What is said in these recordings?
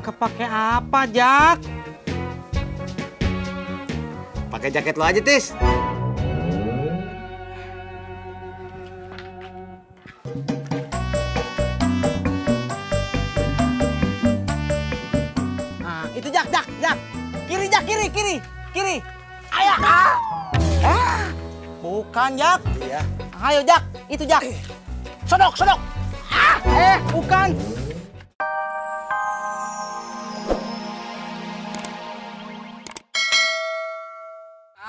Kepake apa, Jak? Pakai jaket lo aja, Tis. Nah, itu Jak. Kiri, Jak, kiri. Ayo. Bukan, Jak. Iya. Ayo, Jak. Itu, Jak. Sodok. Bukan.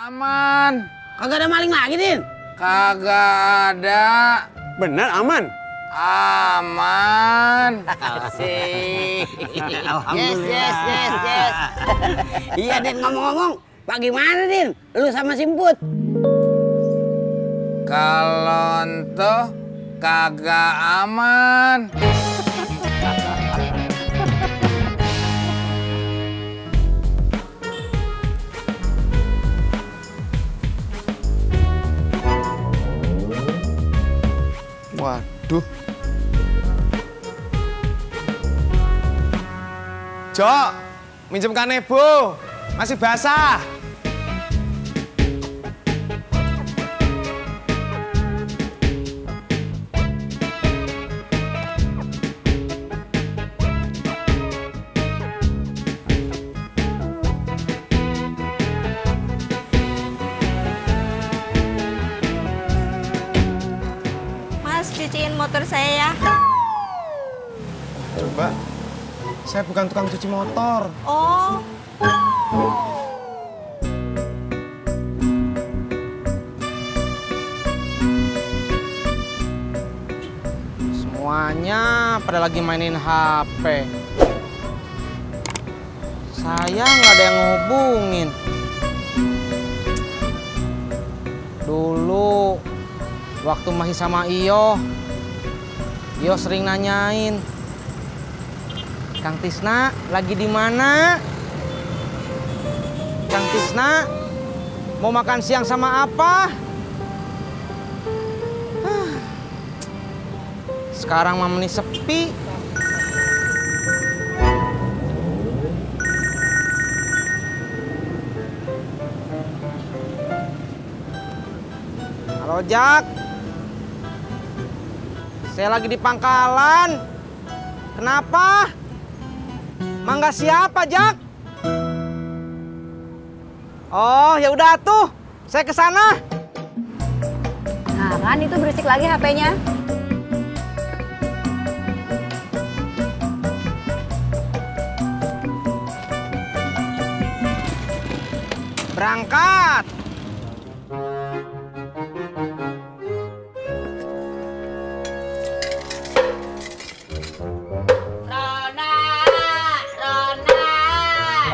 Aman. Kagak ada maling lagi, Din? Kagak ada. Bener, aman. Aman. Asik. Yes. Iya, Din, ngomong-ngomong. Pak gimana, Din? Lu sama Simput? Kalau ente kagak aman. Waduh. Jok, minjem kanebo. Masih basah. Mas, cuciin motor saya ya. Coba. Saya bukan tukang cuci motor. Oh, Semuanya pada lagi mainin HP. Saya nggak ada yang ngehubungin. Dulu, waktu masih sama Iyo sering nanyain, Kang Tisna lagi di mana? Kang Tisna mau makan siang sama apa? Sekarang mah meni sepi. Halo, Jak. Saya lagi di pangkalan. Kenapa? Mangga siapa, Jak? Oh, ya udah tuh. Saya ke sana. nah kan itu berisik lagi HP-nya. Berangkat.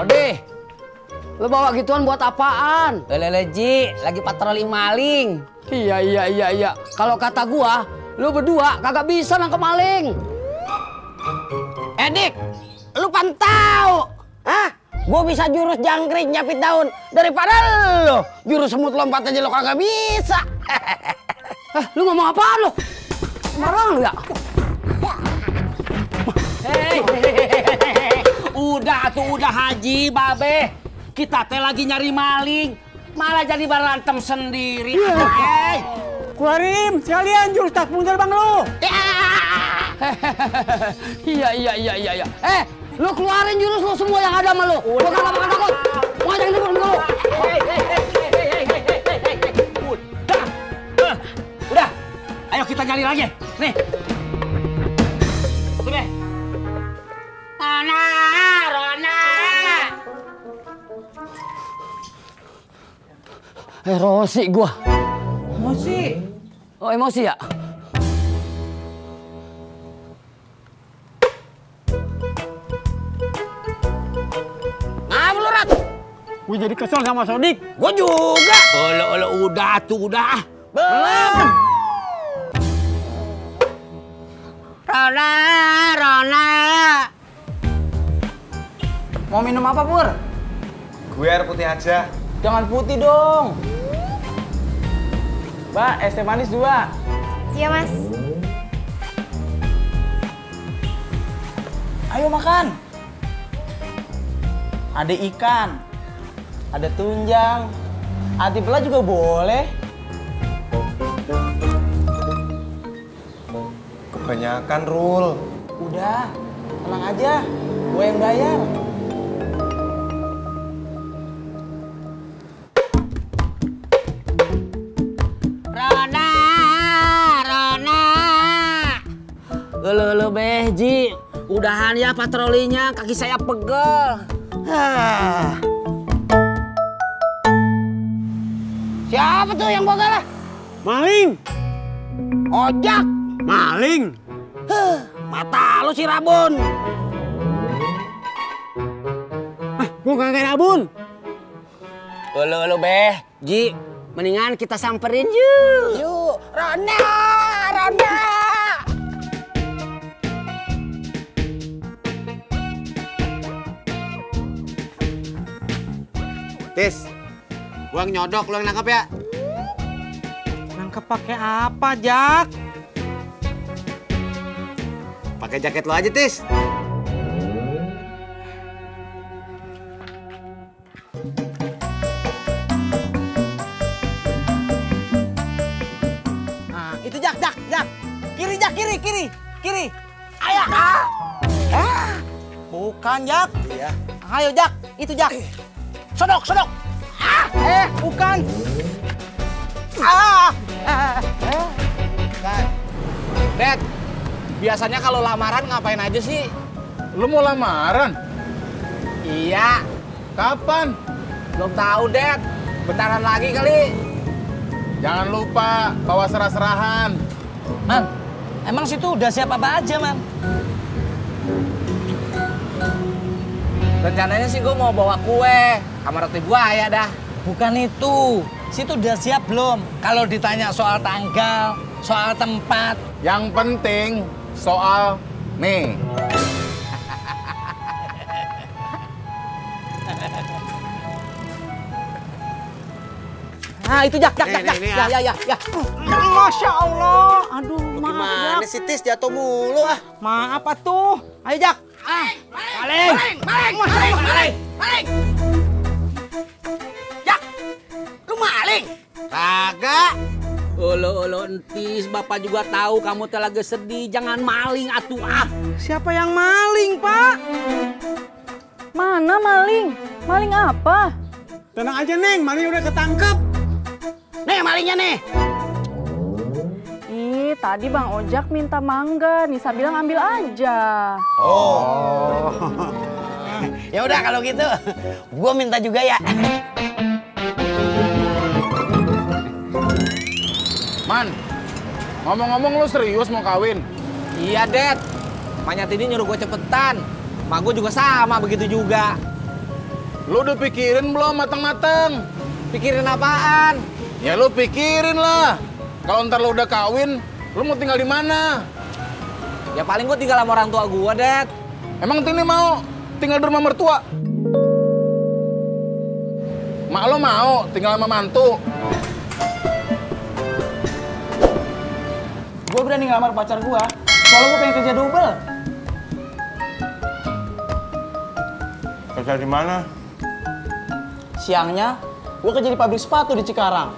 Ode, lu bawa gituan buat apaan? Lele Ji, lagi patroli maling. Iya. Kalau kata gua, lu berdua kagak bisa nangkep maling. Dik, lu pantau. Hah? Gua bisa jurus jangkrik nyapit daun daripada lu. Jurus semut lompat aja lu kagak bisa. Lu ngomong apaan lu? Marah lu ya? Udah Haji, Babe. Kita teh lagi nyari maling, malah jadi berantem sendiri. Keluarin sekalian jurus tak mundur bang lu. Iya. Lu keluarin jurus lu semua yang ada sama lu. Gua kagak bakal takut. Mau aja ngikut lu. Udah. Ayo kita nyari lagi. Nih. Tuh deh. Rona. Emosi gua. Emosi. Oh, emosi ya? Ngapa lu, Rat? Gue jadi kesel sama Sodik. Gua juga. Udah. Belum. Rona. Mau minum apa, Pur? Gue air putih aja. Jangan putih dong. Mbak, es teh manis 2. Iya, Mas. Ayo makan. Ada ikan, ada tunjang, ada pela juga boleh. Kebanyakan, Rul. Udah, tenang aja, gue yang bayar. Rona. Elu Behji, udahan ya patrolinya, kaki saya pegel. Siapa tuh yang bogal? Maling, Ojak. maling. Mata lu si Rabun. Gue kagak rabun. Elu Behji, mendingan kita samperin yuk. Yuk, Rona. Tis, gua nyodok, lu yang nangkep ya? Nangkep pakai apa, Jak? Pakai jaket lo aja, Tis. Nah, itu Jak. Kiri, Jak, kiri. Ayo. Bukan, Jak. Iya. Ayo, Jak. Itu, Jak. Sodok. Bukan. Dad, biasanya kalau lamaran ngapain aja sih? Lu mau lamaran? Iya. Kapan? Belum tahu, Dad. Bentaran lagi kali. Jangan lupa bawa serah-serahan. Man, emang situ udah siap apa aja, Man? Rencananya sih gue mau bawa kue sama roti buaya dah. Bukan itu. Situ udah siap belum? Kalau ditanya soal tanggal, soal tempat. Yang penting soal nih. Nah, itu Jak. Nih, Ya. Masya Allah. Aduh, Gimana sih, Tis? Jatuh mulu ah. Maaf atuh. Ayo, Jak. Maling. Jak, lu maling? Kagak. Ulu entis, bapak juga tahu kamu teh lagi sedih, jangan maling atuh ah. Siapa yang maling, Pak? Mana maling? Maling apa? Tenang aja, Neng. Maling udah ketangkep. Nih malingnya nih. Ih, tadi Bang Ojak minta mangga, Nisa bilang ambil aja. Ya udah kalau gitu, gua minta juga ya. Man, ngomong-ngomong lu serius mau kawin? Iya, Dad. Manyat ini nyuruh gue cepetan. Mak gue juga sama, begitu juga. Lu udah pikirin belum matang-matang? Pikirin apaan? Ya lu pikirin lah. Kalau ntar lu udah kawin, lu mau tinggal di mana? Ya paling gue tinggal sama orang tua gue, Dad. Emang Tini mau tinggal di rumah mertua? Mak lo mau tinggal sama mantu? Gue berani ngelamar pacar gue, soalnya gue pengen kerja double. Kerja di mana? Siangnya, gue kerja di pabrik sepatu di Cikarang.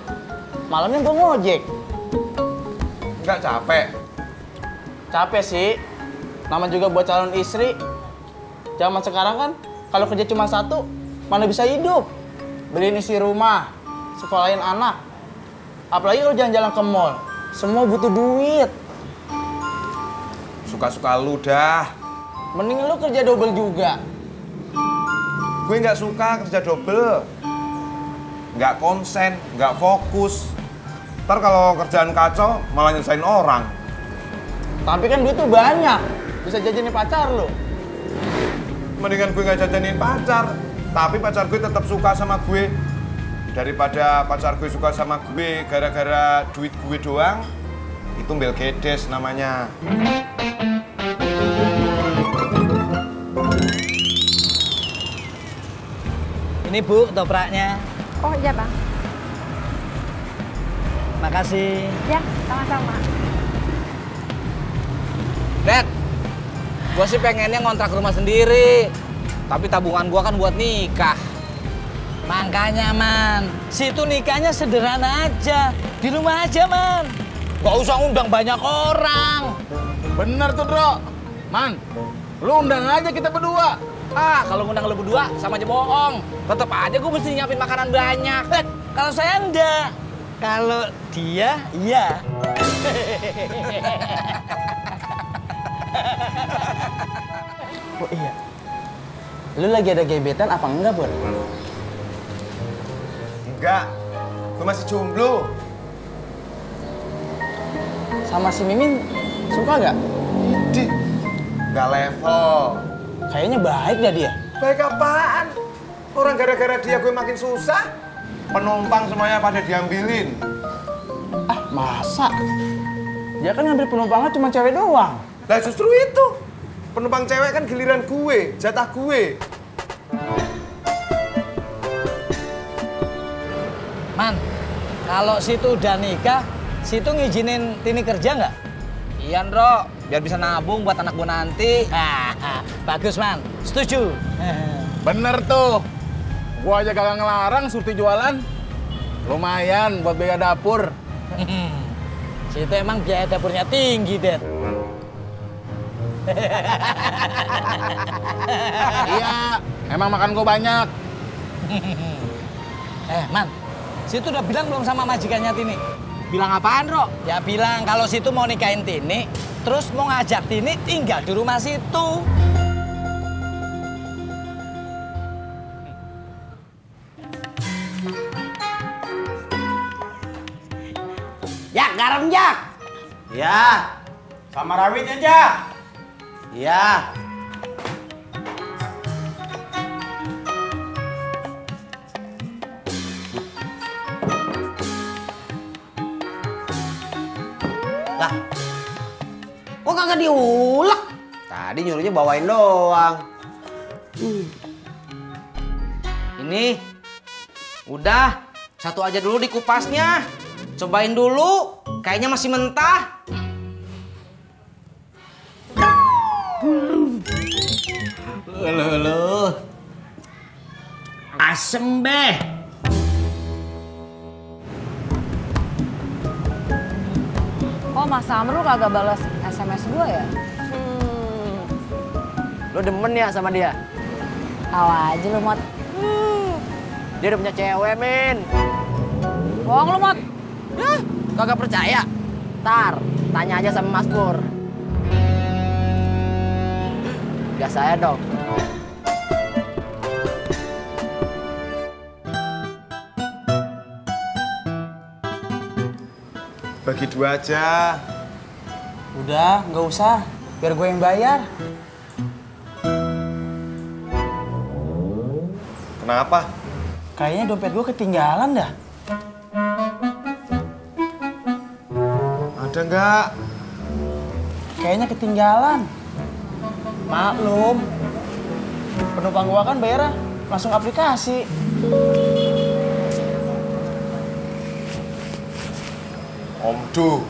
Malamnya gue ngojek. Enggak capek. Capek sih. Nama juga buat calon istri. Zaman sekarang kan, kalau kerja cuma satu, mana bisa hidup. Beliin isi rumah, sekolahin anak. Apalagi kalau jalan-jalan ke mall. Semua butuh duit. Suka-suka lu dah. Mending lu kerja double juga. Gue nggak suka kerja double. Nggak konsen, nggak fokus. Ntar kalau kerjaan kacau, malah nyusahin orang. Tapi kan duit tuh banyak. Bisa jajanin pacar lu. Mendingan gue nggak jajanin pacar. Tapi pacar gue tetap suka sama gue. Daripada pacar gue suka sama gue gara-gara duit gue doang, itu Belgedes namanya. Ini Bu, topraknya. Oh iya Bang. Makasih. Ya, sama-sama. Dad, gue sih pengennya ngontrak rumah sendiri. Tapi tabungan gua kan buat nikah. Makanya, Man. Situ nikahnya sederhana aja. Di rumah aja, Man. Gak usah undang banyak orang. Bener tuh, Bro. Man, lu undang aja kita berdua. Ah, kalau ngundang lu berdua sama aja bohong. Tetep aja gue mesti nyiapin makanan banyak. Kalau saya enggak. Kalau dia, iya. Oh iya. Lu lagi ada gebetan apa enggak, Bor? Enggak, gue masih jomblo. Sama si Mimin suka gak? Idih, nggak level. Kayaknya baik dah dia. Baik apaan? Orang gara-gara dia gue makin susah. Penumpang semuanya pada diambilin. Ah, masa? Dia kan ngambil penumpangnya cuma cewek doang. Lah justru itu. Penumpang cewek kan giliran gue, jatah gue. Man, kalau situ udah nikah, situ ngizinin Tini kerja nggak? Iya, Bro. Biar bisa nabung buat anak gua nanti. Bagus, Man. Setuju. Bener tuh. Gua aja kagak ngelarang Surti jualan. Lumayan buat biaya dapur. Situ emang biaya dapurnya tinggi, Det. Iya, emang makan gua banyak. Man, situ udah bilang belum sama majikannya Tini? Bilang apaan, Bro? Ya bilang kalau situ mau nikahin Tini, terus mau ngajak Tini tinggal di rumah situ. Jak, garam Jak. Ya. Sama rawitnya, Jak. Ya. Lah, kok kagak diulek? Tadi nyuruhnya bawain doang. Ini udah satu aja dulu di kupasnya. Cobain dulu, kayaknya masih mentah. Loh. Asem beh. Oh, Mas Amru kagak balas SMS gua ya? Lo demen ya sama dia? Tahu aja lu, Mot. Dia udah punya cewek, Min. Bohong lu, Mot. Kagak percaya? Ntar, tanya aja sama Mas Pur. Gas saya dong. Bagi dua aja. Udah, nggak usah. Biar gue yang bayar. Kenapa? Kayaknya dompet gue ketinggalan dah. Ada nggak? Kayaknya ketinggalan. Maklum. Penumpang gua kan bayarnya langsung aplikasi. Om Duh.